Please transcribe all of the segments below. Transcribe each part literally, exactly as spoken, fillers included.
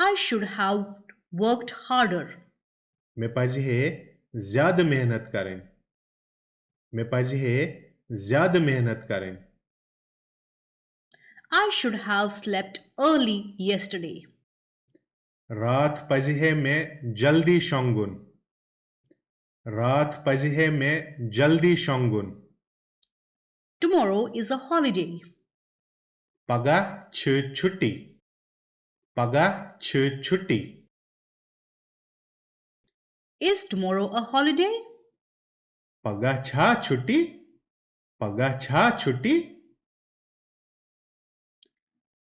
I should have worked harder. مےٚ پزِ ہے زیادٕ محنت کرٕنۍ۔ مےٚ پزِ ہے زیادٕ محنت کرٕنۍ۔ I should have slept early yesterday. راتھ پزِ ہے مےٚ جلدی شۄنٛگُن۔ راتھ پزِ ہے مےٚ جلدی شۄنٛگُن۔ Tomorrow is a holiday. پگاہ چھِ چھُٹی۔ پگاہ چھِ چھُٹی۔ Is tomorrow a holiday? پگاہ چھا چھُٹی؟ پگاہ چھا چھُٹی؟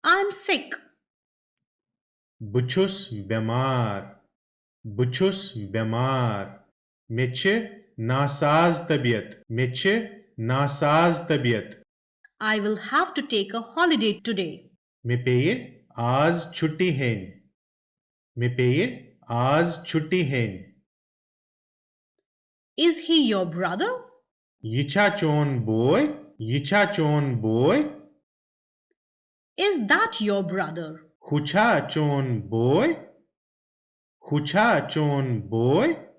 I'm sick. بہٕ چھُس بٮ۪مار۔ بہٕ چھُس بٮ۪مار۔ مےٚ چھِ ناساز طبیعت۔ مےٚ چھِ ناساز طبیعت۔ I will have to take a holiday today. مےٚ پیٚیہِ آز چھُٹی ہیٚنۍ۔ مےٚ پیٚیہِ آز چھُٹی ہیٚنۍ۔ Is he your brother? یہِ چھا چون بوے؟ یہِ چھا چون بوے؟ Is that your brother? ہُہ چھا چون بوے؟ ہُہ چھا چون بوے؟